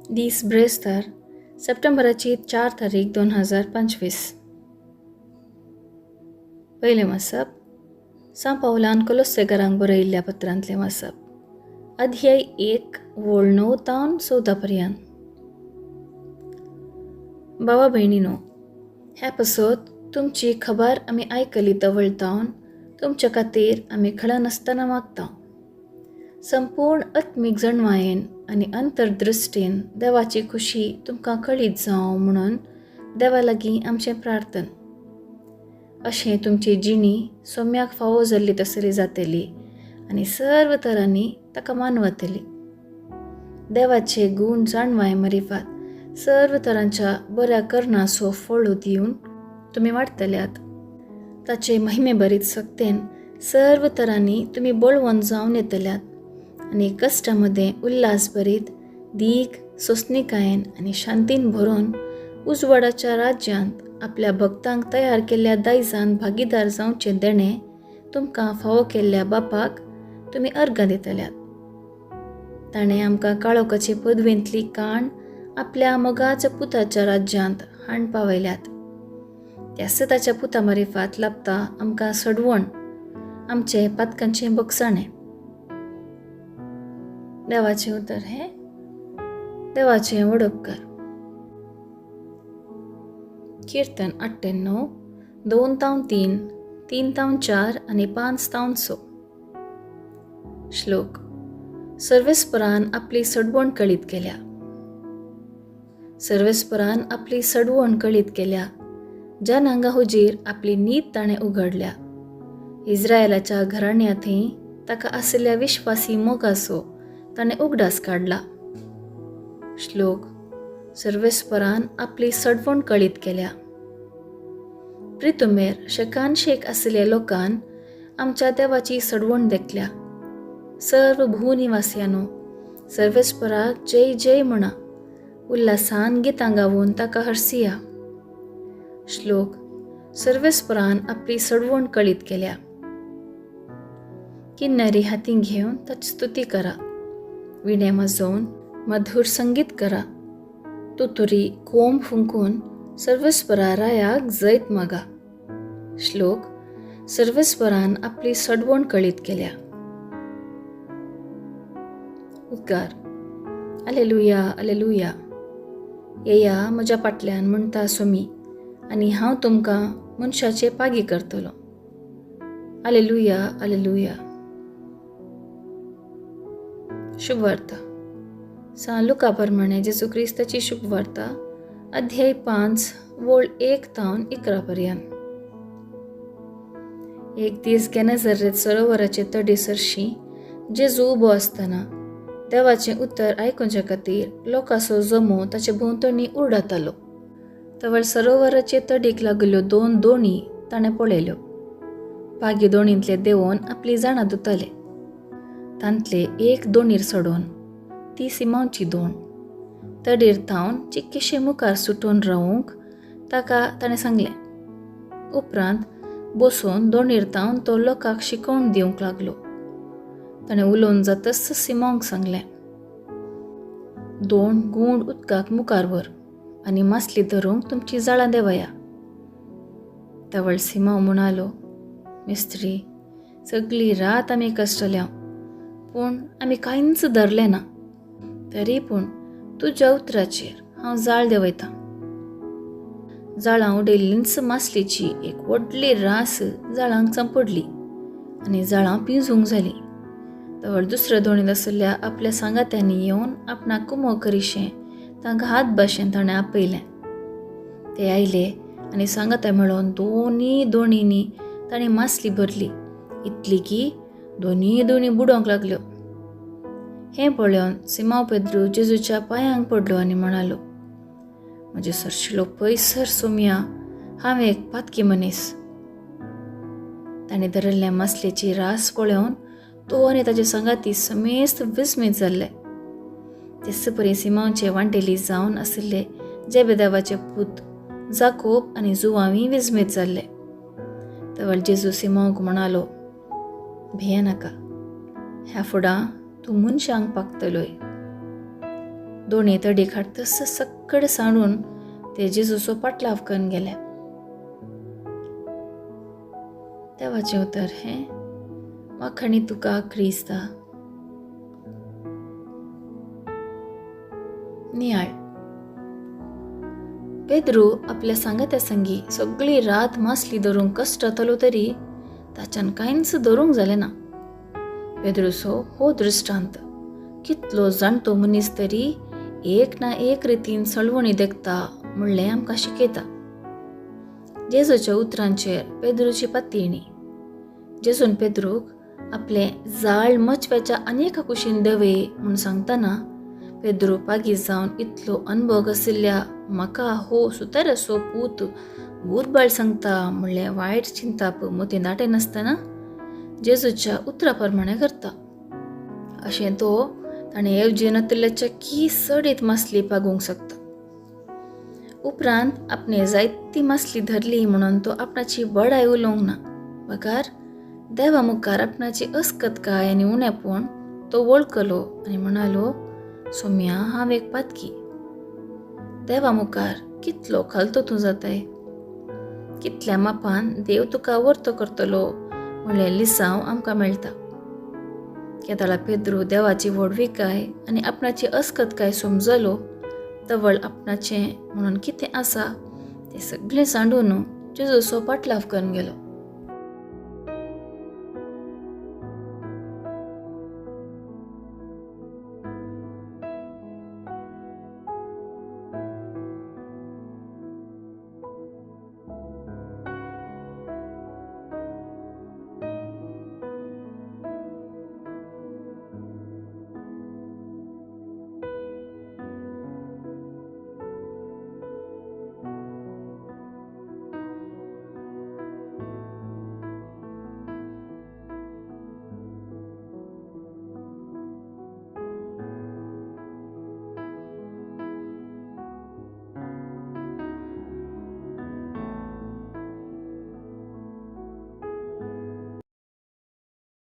दीस ब्रेस्तार सप्टेंबराची 4 तारीख 2025. पयलें वाचप सां पावलान कोलोस्सेकारांक बरयिल्ल्या पत्रांतलें वाचप, अध्याय 1 वोळ 9 तावन 14 पर्यंत. भावा भयणीनो, ह्या पासत तुमची खबर आमी आयकली तवळ तावन तुमच्या खातीर आमी खळनासतना मागता. संपूर्ण आत्मीक जणवायेन आनी अंतर्दृश्टीन देवाची खुशी तुमकां कळीत जावं म्हणून देवा लागीं आमचें प्रार्थन. अशें तुमची जिणी सोम्याक फावो जाल्ली तसली जातली आनी सर्व तरांनी ताका मानवतली. देवाचे गूण जाणवाय मरिफात सर्व तरांच्या बऱ्या करणाचो फळो दिवन तुमी वाडटल्यात. ताचे महिमे भरीत सक्तेन सर्व तरांनी तुमी बळवंत जावन येतल्यात आनी कश्टा मदें उल्हास भरीत दीग सोंसणीकायेन आनी शांतीन भरून उजवाडाच्या राज्यांत आपल्या भक्तांक तयार केल्ल्या दायजान भागीदार जावचें देणें तुमकां फावो केल्ल्या बापाक तुमी अर्गां दितल्यात. ताणें आमकां काळोखाचे पदवेंतली काण आपल्या मोगाच्या पुताच्या राज्यांत हाण पावयल्यात. त्याच ताच्या पुता मारिफात लाबता आमकां सडवण, आमचे पातकांचें बगसाणें. देवाचें उतर हें देवाचें वडपकार. कीर्तन 98 2 तावन 3, 3 तावन 4 आनी 5 तावन 6. श्लोक. सर्वेस्परान आपली सडवण कळीत केल्या. सर्वेस्परान आपली सडवण कळीत केल्या, ज्या नांगा हुजीर आपली नीत ताणें उगडल्या. इस्रायलाच्या घराण्यांतय ताका आशिल्ल्या विश्वासी मोगाचो ताणें उगडास काडला. श्लोक. सर्वेस्परान आपली सडवण कळीत केल्या. प्रितुमेर शेकान शेक आशिल्ल्या लोकान आमच्या देवाची सडवण देखल्या. सर्व भूनिवासियानो, सर्वेस्पराक जय जय म्हणा, उल्हासान गितां गावून ताका हरसिया. श्लोक. सर्वेस्परान आपली सडवण कळीत केल्या. किन्नरी हातीं घेवन ताची स्तुती करा, विणे वाजोवन मधुर संगीत करा, तुतुरी कोंब फुंकून सर्वेस्परा रायाक जैत मागा. श्लोक. सर्वेस्परान आपली सडवण कळीत केल्या. उद्गार. Alleluia alleluia. येया म्हज्या फाटल्यान म्हणटा सोमी, आनी हांव तुमकां मनशाचे पागी करतलो. अलेलुया अलेलुया. शुभवार्ता. सां लुका प्रमाणे जेजू क्रिस्ताची शुभवार्ता, अध्याय 5 वोळ 1 तावन 11 पर्यंत. एक दीस गेनेझरेत सरोवराचे तडी सरशी जेजू उबो आसतना देवाचें उतर आयकुच्या खातीर लोकांचो जमो ताचे भोंवतणी उरडातालो. तवळ सरोवराचे तडीक लागल्यो 2 दोणी ताणें पळयल्यो. पागी दोणींतले देंवोन आपली जाणां धुताले. तांतले एक दोणीर चडोवन, ती सिमांवची दोण, तडीर थावन चिक्केशे मुखार सुटून रावूंक ताका ताणें सांगलें. उपरांत बसून दोणीर थावन तो लोकांक शिकोवन दिवंक लागलो. ताणें उलोवन जातच सिमांवक सांगलें, 2 गूंड उदकाक मुखार व्हर आनी मासली धरूंक तुमची जाळां देवया. तवळ सिमांव म्हणालो, मिस्त्री, सगळी रात आमी कश्टल्या, पूण आमी कांयच धरलें ना. तरी पूण तुज्या उतराचेर हांव जाळ देंवयतां. जाळां उडयल्लींच मासलेची एक व्हडली रास जाळांक सांपडली आनी जाळां पिंजूंक जालीं. तवळ दुसऱ्या दोणींत आशिल्ल्या आपल्या सांगात्यांनी येवन आपणाक कुमो करिशें तांकां हात भाशेन ताणें आपयलें. ते आयले आनी सांगात्या मेळोवन दोनी दोणींनी ताणें मासली भरली, इतली की दोनी दोणी बुडोवंक लागल्यो. हें पळोवन सिमांव पेद्रू जेजूच्या पांयांक पडलो आनी म्हणालो, म्हजे सरशिलो पयसर सोमया, हांव एक पातकी मनीस. ताणें धरिल्ल्या मासलेची रास पळोवन तो आनी ताचे सांगाती समेस्त विस्मीत जाल्ले. तेच परी सिमांवचे वांटेली जावन आशिल्ले जेबेदेवाचे पूत जाकोब आनी जुवांवी विस्मीत जाल्ले. तवळ जेजू सिमांवक म्हणालो, भिये नाका, ह्या फुडां तूं मनशांक पागतलोय. दोणी तडीक हाडतस सक्कड सांडून ते जेजूचो पाटलाव करून गेले. देवाचें उतर हें वाखाणी तुका क्रिस्ता. नियाळ. पेद्रू आपल्या सांगात्या संगी सगळी रात मासली धरूंक कश्ट जातालो तरी ताच्यान कांयच धरूंक जालें ना. पेद्रूचो हो दृश्टांत कितलो जाणटो मनीस तरी एक ना एक रितीन सळवणी देखता म्हणलें आमकां शिकयता. जेजूच्या उतरांचेर पेद्रूची पातयेणी. जेजून पेद्रूक आपलें जाळ मचव्याच्या आनी एका कुशीन देवे म्हूण सांगतना पेद्रू पागी जावन इतलो अनभोग आशिल्ल्या म्हाका हो सुताराचो पूत भूतबाळ सांगता म्हणलें वायट चिंताप मतींत नासतना जेजूच्या उतरा प्रमाणें करता. अशें तो ताणें येवजिनातिल्ल्याच्या की चडीत मासली पागूंक शकता. उपरांत आपणे जायती मासली धरली म्हणून तो आपणाची बडाय उलोवंक ना, बगार देवा मुखार आपणाची अस्कतकाय आनी उणेपण तो वळखलो आनी म्हणालो, सोम्या हांव एक पातकी. देवा मुखार कितलो खालतो तूं जाताय, कितल्या मापान देव तुका वर्तो करतलो म्हणलें लिसांव आमकां मेळटा. केदाळा पेद्रू देवाची व्हडविकाय आनी आपणाची अस्कतकाय समजलो तवळ आपणाचें म्हणून कितें आसा तें सगळें सांडून जेजूचो पाटलाव करून गेलो.